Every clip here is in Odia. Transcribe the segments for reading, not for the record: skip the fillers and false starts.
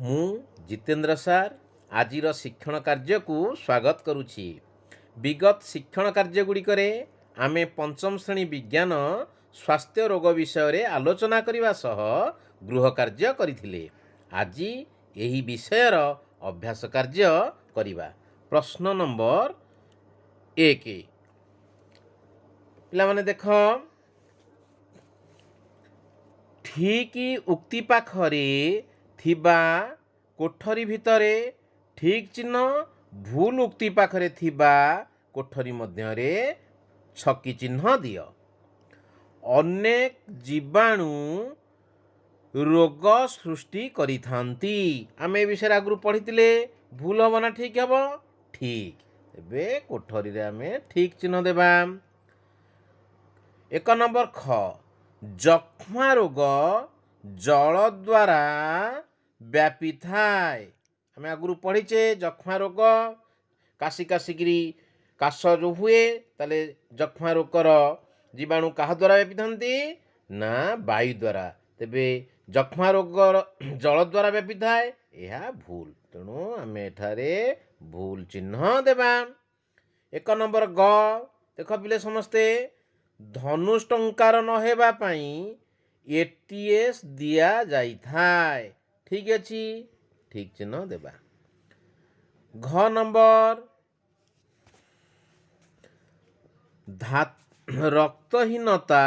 ମୁଁ ଜିତେନ୍ଦ୍ର ସାର୍ ଆଜିର ଶିକ୍ଷଣ କାର୍ଯ୍ୟକୁ ସ୍ୱାଗତ କରୁଛି। ବିଗତ ଶିକ୍ଷଣ କାର୍ଯ୍ୟଗୁଡ଼ିକରେ ଆମେ ପଞ୍ଚମ ଶ୍ରେଣୀ ବିଜ୍ଞାନ ସ୍ୱାସ୍ଥ୍ୟ ରୋଗ ବିଷୟରେ ଆଲୋଚନା କରିବା ସହ ଗୃହ କାର୍ଯ୍ୟ କରିଥିଲେ। ଆଜି ଏହି ବିଷୟର ଅଭ୍ୟାସ କାର୍ଯ୍ୟ କରିବା। ପ୍ରଶ୍ନ ନମ୍ବର 1। ପିଲାମାନେ ଦେଖ, ଠିକ୍ ଉକ୍ତି ପାଖରେ ଥିବା କୋଠରୀ ଭିତରେ ଠିକ୍ ଚିହ୍ନ, ଭୁଲ ଉକ୍ତି ପାଖରେ ଥିବା କୋଠରୀ ମଧ୍ୟରେ ଛକି ଚିହ୍ନ ଦିଅ। ଅନେକ ଜୀବାଣୁ ରୋଗ ସୃଷ୍ଟି କରିଥାନ୍ତି। ଆମେ ଏ ବିଷୟରେ ଆଗରୁ ପଢ଼ିଥିଲେ। ଭୁଲ ହେବ ନା ଠିକ୍ ହେବ? ଠିକ୍। ଏବେ କୋଠରୀରେ ଆମେ ଠିକ୍ ଚିହ୍ନ ଦେବା। 1 ନମ୍ବର ଖ, ଯକ୍ଷ୍ମା ରୋଗ ଜଳ ଦ୍ୱାରା ବ୍ୟାପିଥାଏ। ଆମେ ଆଗରୁ ପଢ଼ିଛେ, ଯକ୍ଷ୍ମା ରୋଗ କାଶି କାଶିକିରି କାଶ ଯେଉଁ ହୁଏ। ତାହେଲେ ଯକ୍ଷ୍ମା ରୋଗର ଜୀବାଣୁ କାହା ଦ୍ୱାରା ବ୍ୟାପିଥାନ୍ତି? ନା ବାୟୁ ଦ୍ୱାରା। ତେବେ ଯକ୍ଷ୍ମା ରୋଗର ଜଳ ଦ୍ୱାରା ବ୍ୟାପିଥାଏ, ଏହା ଭୁଲ। ତେଣୁ ଆମେ ଏଠାରେ ଭୁଲ ଚିହ୍ନ ଦେବା। 1 ନମ୍ବର ଗ, ଦେଖ ପିଲେ ସମସ୍ତେ, ଧନୁଷ୍ଟଙ୍କାର ନ ହେବା ପାଇଁ ଏଟିଏସ୍ ଦିଆଯାଇଥାଏ। ଠିକ୍ ଅଛି, ଠିକ୍ ଚିହ୍ନ ଦେବା। ଘ ନମ୍ବର, ରକ୍ତହୀନତା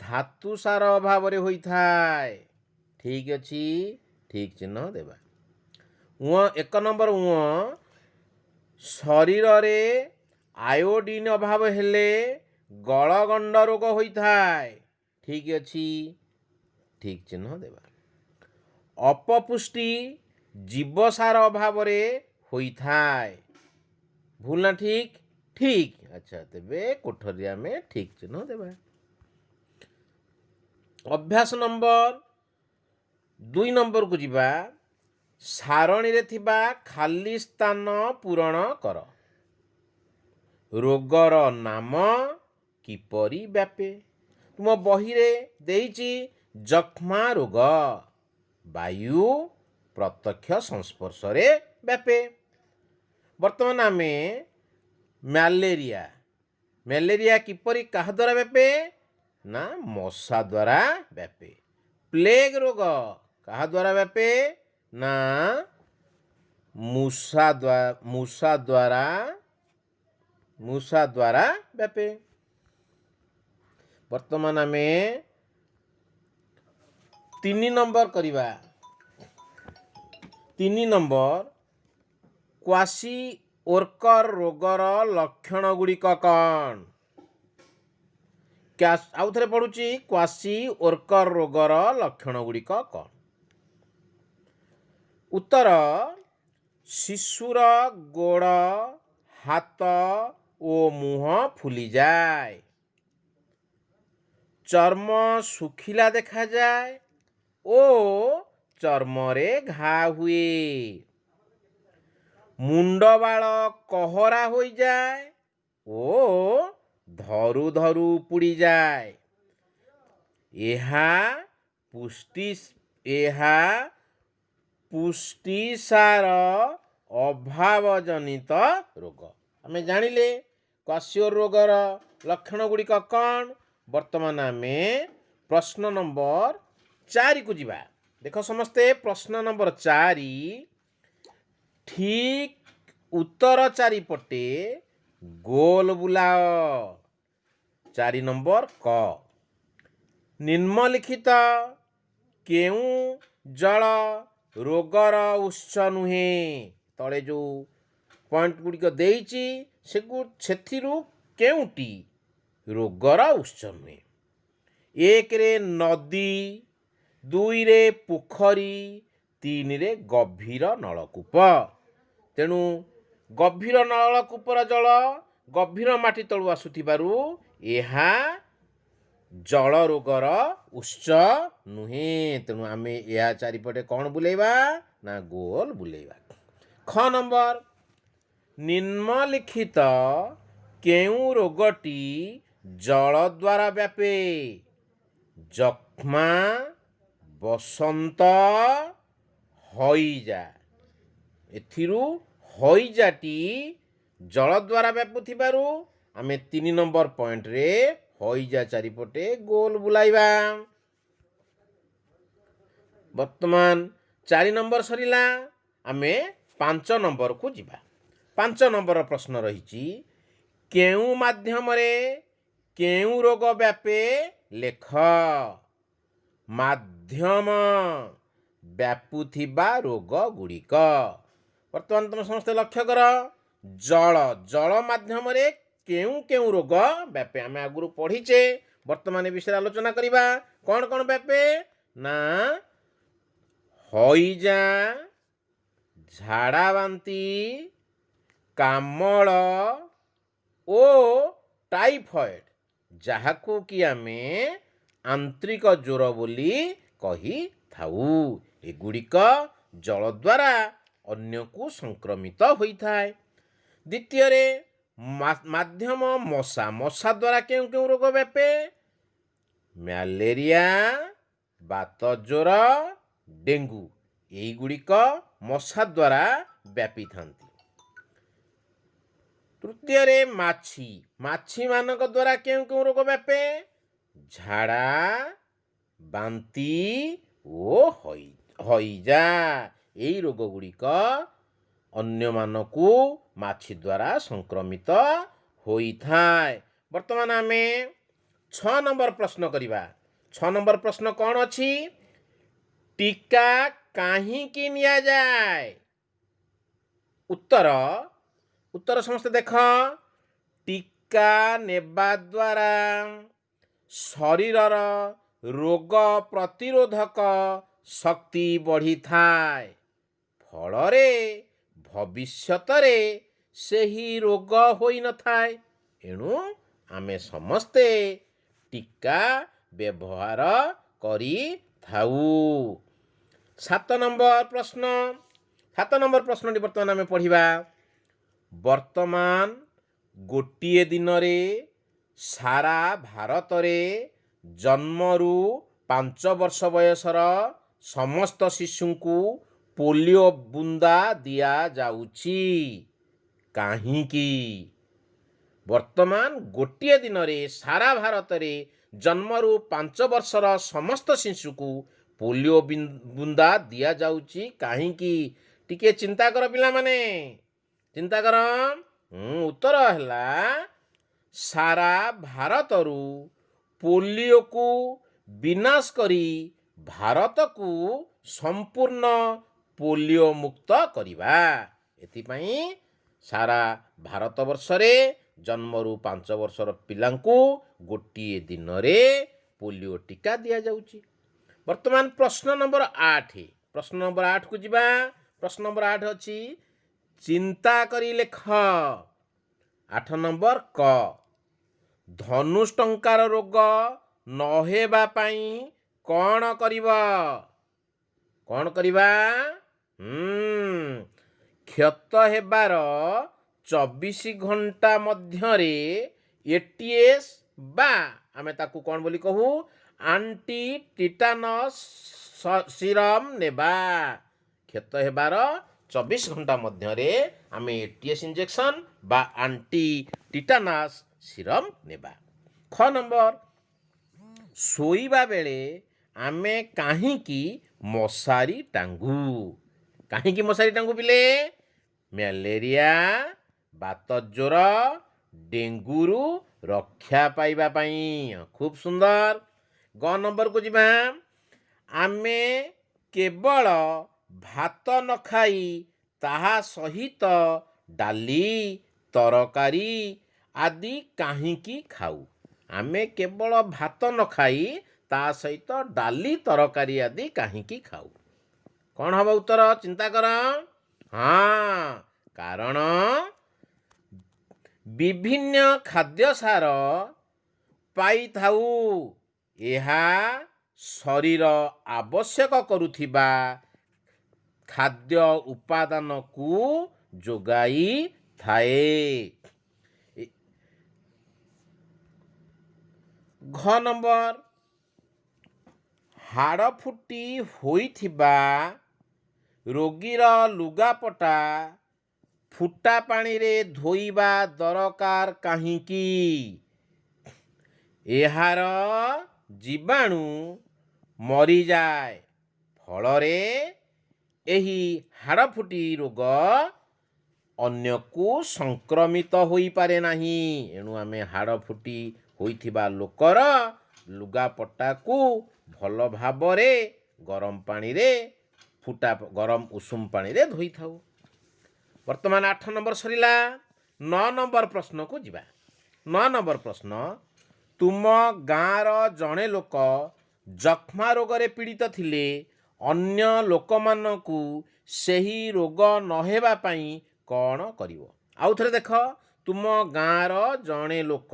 ଧାତୁ ସାର ଅଭାବରେ ହୋଇଥାଏ। ଠିକ୍ ଅଛି, ଠିକ୍ ଚିହ୍ନ ଦେବା। 1 ନମ୍ବର ଉଁ, ଶରୀରରେ ଆୟୋଡିନ୍ ଅଭାବ ହେଲେ ଗଳଗଣ୍ଡ ରୋଗ ହୋଇଥାଏ। ଠିକ୍ ଅଛି, ଠିକ୍ ଚିହ୍ନ ଦେବା। ଅପପୁଷ୍ଟି ଜୀବସାର ଅଭାବରେ ହୋଇଥାଏ। ଭୁଲ ନା ଠିକ୍? ଠିକ୍। ଆଚ୍ଛା, ତେବେ କୋଠରୀରେ ଆମେ ଠିକ୍ ଚିହ୍ନ ଦେବା। ଅଭ୍ୟାସ ନମ୍ବର 2 ନମ୍ବରକୁ ଯିବା। ସାରଣୀରେ ଥିବା ଖାଲି ସ୍ଥାନ ପୂରଣ କର। ରୋଗର ନାମ, କିପରି ବ୍ୟାପେ? ତୁମ ବହିରେ ଦେଇଛି, ଯକ୍ଷ୍ମା ରୋଗ ବାୟୁ ପ୍ରତ୍ୟକ୍ଷ ସଂସ୍ପର୍ଶରେ ବ୍ୟାପେ। ବର୍ତ୍ତମାନ ଆମେ ମ୍ୟାଲେରିଆ। ମ୍ୟାଲେରିଆ କିପରି, କାହା ଦ୍ୱାରା ବ୍ୟାପେ? ନା ମଶା ଦ୍ୱାରା ବ୍ୟାପେ। ପ୍ଲେଗ୍ ରୋଗ କାହା ଦ୍ୱାରା ବ୍ୟାପେ? ନା ମୂଷା ଦ୍ୱାରା ବ୍ୟାପେ। ବର୍ତ୍ତମାନ ଆମେ 3 ନମ୍ବର କରିବା। 3 ନମ୍ବର, କ୍ୱାସିଓର୍କର ରୋଗର ଲକ୍ଷଣ ଗୁଡ଼ିକ କ'ଣ? ଆଉ ଥରେ ପଢ଼ୁଛି, କ୍ୱାସିଓର୍କର ରୋଗର ଲକ୍ଷଣ ଗୁଡ଼ିକ କ'ଣ? ଉତ୍ତର, ଶିଶୁର ଗୋଡ଼, ହାତ ଓ ମୁହଁ ଫୁଲିଯାଏ, ଚର୍ମ ଶୁଖିଲା ଦେଖାଯାଏ ଓ ଚର୍ମରେ ଘା ହୁଏ, ମୁଣ୍ଡବାଳ କହରା ହୋଇଯାଏ ଓ ଧରୁ ଧରୁ ଉପୁଡ଼ିଯାଏ। ଏହା ପୁଷ୍ଟିସାର ଅଭାବଜନିତ ରୋଗ। ଆମେ ଜାଣିଲେ କ୍ୱାସିଓର ରୋଗର ଲକ୍ଷଣ ଗୁଡ଼ିକ କ'ଣ। ବର୍ତ୍ତମାନ ଆମେ ପ୍ରଶ୍ନ ନମ୍ବର 4କୁ ଯିବା। ଦେଖ ସମସ୍ତେ, ପ୍ରଶ୍ନ ନମ୍ବର 4, ଠିକ୍ ଉତ୍ତର ଚାରିପଟେ ଗୋଲ ବୁଲାଅ। 4 ନମ୍ବର କ, ନିମ୍ନଲିଖିତ କେଉଁ ଜଳ ରୋଗର ଉତ୍ସ ନୁହେଁ? ତଳେ ଯେଉଁ ପଏଣ୍ଟ ଗୁଡ଼ିକ ଦେଇଛି, ସେଥିରୁ କେଉଁଟି ରୋଗର ଉତ୍ସ ନୁହେଁ? 1ରେ ନଦୀ, 2ରେ ପୋଖରୀ, 3ରେ ଗଭୀର ନଳକୂପ। ତେଣୁ ଗଭୀର ନଳକୂପର ଜଳ ଗଭୀର ମାଟି ତଳୁ ଆସୁଥିବାରୁ ଏହା ଜଳ ରୋଗର ଉତ୍ସ ନୁହେଁ। ତେଣୁ ଆମେ ଏହା ଚାରିପଟେ କ'ଣ ବୁଲେଇବା? ନା ଗୋଲ ବୁଲେଇବା। ଖ ନମ୍ବର, ନିମ୍ନଲିଖିତ କେଉଁ ରୋଗଟି ଜଳ ଦ୍ୱାରା ବ୍ୟାପେ? ଯକ୍ଷ୍ମା, ବସନ୍ତ, ହଇଜା। ଏଥିରୁ ହଇଜାଟି ଜଳ ଦ୍ୱାରା ବ୍ୟାପୁଥିବାରୁ ଆମେ 3 ନମ୍ବର ପଏଣ୍ଟରେ ହଇଜା ଚାରିପଟେ ଗୋଲ ବୁଲାଇବା। ବର୍ତ୍ତମାନ 4 ନମ୍ବର ସରିଲା, ଆମେ 5 ନମ୍ବରକୁ ଯିବା। 5 ନମ୍ବର ପ୍ରଶ୍ନ ରହିଛି, କେଉଁ ମାଧ୍ୟମରେ କେଉଁ ରୋଗ ବ୍ୟାପେ ଲେଖ। ମାଧ୍ୟମ ବ୍ୟାପୁଥିବା ରୋଗ ଗୁଡ଼ିକ। ବର୍ତ୍ତମାନ ତୁମେ ସମସ୍ତେ ଲକ୍ଷ୍ୟ କର, ଜଳ ମାଧ୍ୟମରେ କେଉଁ କେଉଁ ରୋଗ ବ୍ୟାପେ ଆମେ ଆଗରୁ ପଢ଼ିଛେ। ବର୍ତ୍ତମାନ ଏ ବିଷୟରେ ଆଲୋଚନା କରିବା। କ'ଣ କ'ଣ ବ୍ୟାପେ ନା ହଇଜା, ଝାଡ଼ା ବାନ୍ତି, କାମଳ ଓ ଟାଇଫଏଡ୍, ଯାହାକୁ କି ଆମେ ଆନ୍ତ୍ରିକ ଜ୍ୱର ବୋଲି କହିଥାଉ। ଏଗୁଡ଼ିକ ଜଳ ଦ୍ୱାରା ଅନ୍ୟକୁ ସଂକ୍ରମିତ ହୋଇଥାଏ। ଦ୍ୱିତୀୟରେ ମାଧ୍ୟମ ମଶା। ମଶା ଦ୍ୱାରା କେଉଁ କେଉଁ ରୋଗ ବ୍ୟାପେ? ମ୍ୟାଲେରିଆ, ବାତ ଜ୍ୱର, ଡେଙ୍ଗୁ, ଏଇଗୁଡ଼ିକ ମଶା ଦ୍ୱାରା ବ୍ୟାପିଥାନ୍ତି। ତୃତୀୟରେ ମାଛି। ମାଛିମାନଙ୍କ ଦ୍ୱାରା କେଉଁ କେଉଁ ରୋଗ ବ୍ୟାପେ? ଝାଡ଼ା ବାନ୍ତି ଓ ହଇଜା। ଏଇ ରୋଗ ଗୁଡ଼ିକ ଅନ୍ୟମାନଙ୍କୁ ମାଛି ଦ୍ୱାରା ସଂକ୍ରମିତ ହୋଇଥାଏ। ବର୍ତ୍ତମାନ ଆମେ 6 ନମ୍ବର ପ୍ରଶ୍ନ କରିବା। 6 ନମ୍ବର ପ୍ରଶ୍ନ କ'ଣ ଅଛି? ଟୀକା କାହିଁକି ନିଆଯାଏ? ଉତ୍ତର ସମସ୍ତେ ଦେଖ। ଟୀକା ନେବା ଦ୍ୱାରା ଶରୀରର ରୋଗ ପ୍ରତିରୋଧକ ଶକ୍ତି ବଢ଼ିଥାଏ, ଫଳରେ ଭବିଷ୍ୟତରେ ସେହି ରୋଗ ହୋଇନଥାଏ। ଏଣୁ ଆମେ ସମସ୍ତେ ଟୀକା ବ୍ୟବହାର କରିଥାଉ। 7 ନମ୍ବର ପ୍ରଶ୍ନ। 7 ନମ୍ବର ପ୍ରଶ୍ନଟି ବର୍ତ୍ତମାନ ଆମେ ପଢ଼ିବା। ବର୍ତ୍ତମାନ ଗୋଟିଏ ଦିନରେ ସାରା ଭାରତରେ ଜନ୍ମରୁ 5 ବର୍ଷ ବୟସର ସମସ୍ତ ଶିଶୁଙ୍କୁ ପୋଲିଓ ବୁନ୍ଦା ଦିଆଯାଉଛି କାହିଁକି? ବର୍ତ୍ତମାନ ଗୋଟିଏ ଦିନରେ ସାରା ଭାରତରେ ଜନ୍ମରୁ 5 ବର୍ଷର ସମସ୍ତ ଶିଶୁକୁ ପୋଲିଓ ବୁନ୍ଦା ଦିଆଯାଉଛି କାହିଁକି? ଟିକେ ଚିନ୍ତା କର ପିଲାମାନେ, ଚିନ୍ତା କର। ଉତ୍ତର ହେଲା, ସାରା ଭାରତରୁ ପୋଲିଓକୁ ବିନାଶ କରି ଭାରତକୁ ସମ୍ପୂର୍ଣ୍ଣ ପୋଲିଓ ମୁକ୍ତ କରିବା। ଏଥିପାଇଁ ସାରା ଭାରତବର୍ଷରେ ଜନ୍ମରୁ 5 ବର୍ଷର ପିଲାଙ୍କୁ ଗୋଟିଏ ଦିନରେ ପୋଲିଓ ଟୀକା ଦିଆଯାଉଛି। ବର୍ତ୍ତମାନ ପ୍ରଶ୍ନ ନମ୍ବର 8। ପ୍ରଶ୍ନ ନମ୍ବର 8କୁ ଯିବା। ପ୍ରଶ୍ନ ନମ୍ବର 8 ଅଛି, ଚିନ୍ତା କରି ଲେଖ। 8 ନମ୍ବର କ, ଧନୁଷ୍ଟଙ୍କାର ରୋଗ ନହେବା ପାଇଁ କ'ଣ କରିବ? କ'ଣ କରିବା? କ୍ଷତ ହେବାର 24 ଘଣ୍ଟା ମଧ୍ୟରେ ଏଟିଏସ୍ ବା ଆମେ ତାକୁ କ'ଣ ବୋଲି କହୁ, ଆଣ୍ଟି ଟିଟାନସ୍ ସିରମ୍ ନେବା। କ୍ଷତ ହେବାର 24 ଘଣ୍ଟା ମଧ୍ୟରେ ଆମେ ଏଟିଏସ୍ ଇଞ୍ଜେକ୍ସନ୍ ବା ଆଣ୍ଟି ଟିଟାନସ୍ ସିରମ୍ ନେବା। ଖ ନମ୍ବର, ଶୋଇବା ବେଳେ ଆମେ କାହିଁକି ମଶାରୀ ଟାଙ୍ଗୁ? କାହିଁକି ମଶାରୀ ଟାଙ୍ଗୁ ପିଲେ? ମ୍ୟାଲେରିଆ, ବାତ ଜ୍ୱର, ଡେଙ୍ଗୁରୁ ରକ୍ଷା ପାଇବା ପାଇଁ। ଖୁବ୍ ସୁନ୍ଦର। ଗ ନମ୍ବରକୁ ଯିବା। ଆମେ କେବଳ ଭାତ ନ ଖାଇ ତାହା ସହିତ ଡାଲି, ତରକାରୀ ଆଦି କାହିଁକି ଖାଉ? ଆମେ କେବଳ ଭାତ ନ ଖାଇ ତା ସହିତ ଡାଲି, ତରକାରୀ ଆଦି କାହିଁକି ଖାଉ? କ'ଣ ହବ ଉତ୍ତର? ଚିନ୍ତା କର। ହଁ, କାରଣ ବିଭିନ୍ନ ଖାଦ୍ୟ ସାର ପାଇଥାଉ। ଏହା ଶରୀର ଆବଶ୍ୟକ କରୁଥିବା ଖାଦ୍ୟ ଉପାଦାନକୁ ଯୋଗାଇଥାଏ। ଘ ନମ୍ବର, ହାଡ଼ ଫୁଟି ହୋଇଥିବା ରୋଗୀର ଲୁଗାପଟା ଫୁଟା ପାଣିରେ ଧୋଇବା ଦରକାର କାହିଁକି? ଏହାର ଜୀବାଣୁ ମରିଯାଏ, ଫଳରେ ଏହି ହାଡ଼ଫୁଟି ରୋଗ ଅନ୍ୟକୁ ସଂକ୍ରମିତ ହୋଇପାରେ ନାହିଁ। ଏଣୁ ଆମେ ହାଡ଼ଫୁଟି ହୋଇଥିବା ଲୋକର ଲୁଗାପଟାକୁ ଭଲ ଭାବରେ ଗରମ ପାଣିରେ, ଫୁଟା ଗରମ ଉଷୁମ ପାଣିରେ ଧୋଇଥାଉ। ବର୍ତ୍ତମାନ 8 ନମ୍ବର ସରିଲା, 9 ନମ୍ବର ପ୍ରଶ୍ନକୁ ଯିବା। 9 ନମ୍ବର ପ୍ରଶ୍ନ, ତୁମ ଗାଁର ଜଣେ ଲୋକ ଯକ୍ଷ୍ମା ରୋଗରେ ପୀଡ଼ିତ ଥିଲେ ଅନ୍ୟ ଲୋକମାନଙ୍କୁ ସେହି ରୋଗ ନହେବା ପାଇଁ କ'ଣ କରିବ? ଆଉ ଥରେ ଦେଖ, ତୁମ ଗାଁର ଜଣେ ଲୋକ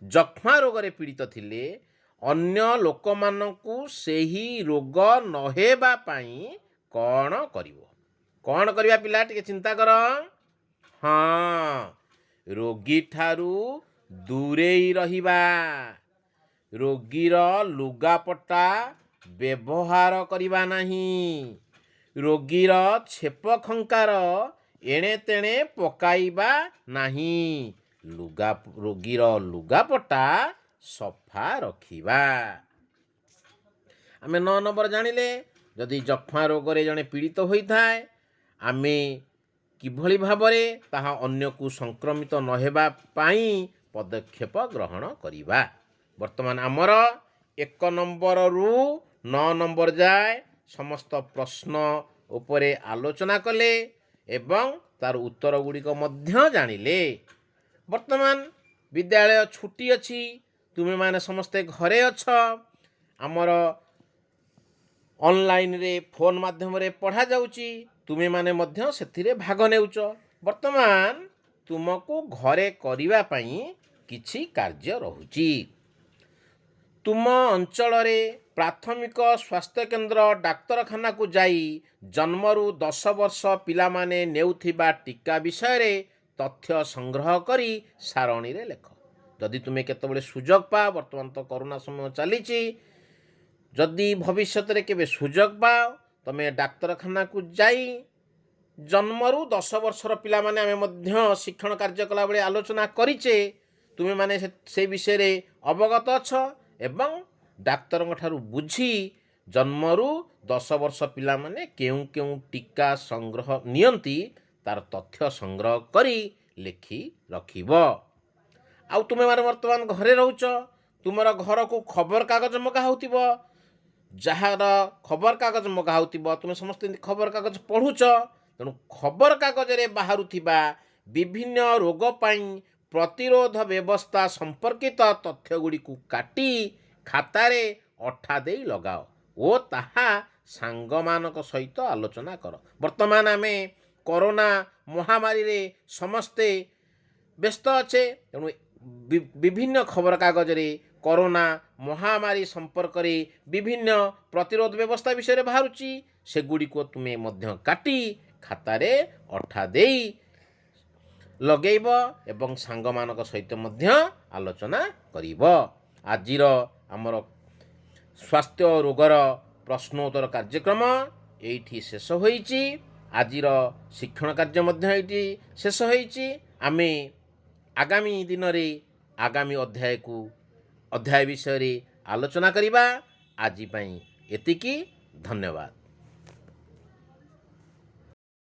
ଯକ୍ଷ୍ମା ରୋଗରେ ପୀଡ଼ିତ ଥିଲେ ଅନ୍ୟ ଲୋକମାନଙ୍କୁ ସେହି ରୋଗ ନହେବା ପାଇଁ କ'ଣ କରିବ? କ'ଣ କରିବା ପିଲା, ଟିକେ ଚିନ୍ତା କର। ହଁ, ରୋଗୀଠାରୁ ଦୂରେଇ ରହିବା, ରୋଗୀର ଲୁଗାପଟା ବ୍ୟବହାର କରିବା ନାହିଁ, ରୋଗୀର ଛେପ ଖଙ୍କାର ଏଣେ ତେଣେ ପକାଇବା ନାହିଁ, ରୋଗୀର ଲୁଗାପଟା ସଫା ରଖିବା। ଆମେ 9 ନମ୍ବର ଜାଣିଲେ, ଯଦି ଯକ୍ଷ୍ମା ରୋଗରେ ଜଣେ ପୀଡ଼ିତ ହୋଇଥାଏ, ଆମେ କିଭଳି ଭାବରେ ତାହା ଅନ୍ୟକୁ ସଂକ୍ରମିତ ନ ହେବା ପାଇଁ ପଦକ୍ଷେପ ଗ୍ରହଣ କରିବା। ବର୍ତ୍ତମାନ ଆମର 1 ନମ୍ବରରୁ 9 ନମ୍ବର ଯାଏ ସମସ୍ତ ପ୍ରଶ୍ନ ଉପରେ ଆଲୋଚନା କଲେ ଏବଂ ତାର ଉତ୍ତର ଗୁଡ଼ିକ ମଧ୍ୟ ଜାଣିଲେ। ବର୍ତ୍ତମାନ ବିଦ୍ୟାଳୟ ଛୁଟି ଅଛି, ତୁମେମାନେ ସମସ୍ତେ ଘରେ ଅଛ, ଆମର ଅନଲାଇନରେ ଫୋନ୍ ମାଧ୍ୟମରେ ପଢ଼ାଯାଉଛି, ତୁମେମାନେ ମଧ୍ୟ ସେଥିରେ ଭାଗ ନେଉଛ। ବର୍ତ୍ତମାନ ତୁମକୁ ଘରେ କରିବା ପାଇଁ କିଛି କାର୍ଯ୍ୟ ରହୁଛି। ତୁମ ଅଞ୍ଚଳରେ ପ୍ରାଥମିକ ସ୍ୱାସ୍ଥ୍ୟକେନ୍ଦ୍ର, ଡାକ୍ତରଖାନାକୁ ଯାଇ ଜନ୍ମରୁ 10 ବର୍ଷ ପିଲାମାନେ ନେଉଥିବା ଟୀକା ବିଷୟରେ ତଥ୍ୟ ସଂଗ୍ରହ କରି ସାରଣୀରେ ଲେଖ। ଯଦି ତୁମେ କେତେବେଳେ ସୁଯୋଗ ପାଅ, ବର୍ତ୍ତମାନ ତ କରୋନା ସମୟ ଚାଲିଛି, ଯଦି ଭବିଷ୍ୟତରେ କେବେ ସୁଯୋଗ ପାଅ, ତୁମେ ଡାକ୍ତରଖାନାକୁ ଯାଇ ଜନ୍ମରୁ 10 ବର୍ଷର ପିଲାମାନେ, ଆମେ ମଧ୍ୟ ଶିକ୍ଷଣ କାର୍ଯ୍ୟ କଲାବେଳେ ଆଲୋଚନା କରିଛେ, ତୁମେମାନେ ସେ ବିଷୟରେ ଅବଗତ ଅଛ ଏବଂ ଡାକ୍ତରଙ୍କ ଠାରୁ ବୁଝି ଜନ୍ମରୁ 10 ବର୍ଷ ପିଲାମାନେ କେଉଁ କେଉଁ ଟୀକା ସଂଗ୍ରହ ନିଅନ୍ତି, ତାର ତଥ୍ୟ ସଂଗ୍ରହ କରି ଲେଖି ରଖିବ। ଆଉ ତୁମେମାନେ ବର୍ତ୍ତମାନ ଘରେ ରହୁଛ, ତୁମର ଘରକୁ ଖବରକାଗଜ ମଗା ହେଉଥିବ। ଯାହାର ଖବରକାଗଜ ମଗା ହେଉଥିବ, ତୁମେ ସମସ୍ତେ ଖବରକାଗଜ ପଢ଼ୁଛ, ତେଣୁ ଖବରକାଗଜରେ ବାହାରୁଥିବା ବିଭିନ୍ନ ରୋଗ ପାଇଁ ପ୍ରତିରୋଧ ବ୍ୟବସ୍ଥା ସମ୍ପର୍କିତ ତଥ୍ୟ ଗୁଡ଼ିକୁ କାଟି ଖାତାରେ ଅଠା ଦେଇ ଲଗାଅ ଓ ତାହା ସାଙ୍ଗମାନଙ୍କ ସହିତ ଆଲୋଚନା କର। ବର୍ତ୍ତମାନ ଆମେ କରୋନା ମହାମାରୀରେ ସମସ୍ତେ ବ୍ୟସ୍ତ ଅଛେ, ତେଣୁ ବିଭିନ୍ନ ଖବରକାଗଜରେ କରୋନା ମହାମାରୀ ସମ୍ପର୍କରେ ବିଭିନ୍ନ ପ୍ରତିରୋଧ ବ୍ୟବସ୍ଥା ବିଷୟରେ ବାହାରୁଛି। ସେଗୁଡ଼ିକୁ ତୁମେ ମଧ୍ୟ କାଟି ଖାତାରେ ଅଠା ଦେଇ ଲଗେଇବ ଏବଂ ସାଙ୍ଗମାନଙ୍କ ସହିତ ମଧ୍ୟ ଆଲୋଚନା କରିବ। ଆଜିର ଆମର ସ୍ୱାସ୍ଥ୍ୟ ରୋଗର ପ୍ରଶ୍ନୋତ୍ତର କାର୍ଯ୍ୟକ୍ରମ ଏଇଠି ଶେଷ ହୋଇଛି। ଆଜିର ଶିକ୍ଷଣ କାର୍ଯ୍ୟ ମଧ୍ୟ ଏଇଠି ଶେଷ ହୋଇଛି। ଆମେ ଆଗାମୀ ଦିନରେ ଆଗାମୀ ଅଧ୍ୟାୟ ବିଷୟରେ ଆଲୋଚନା କରିବା। ଆଜି ପାଇଁ ଏତିକି, ଧନ୍ୟବାଦ।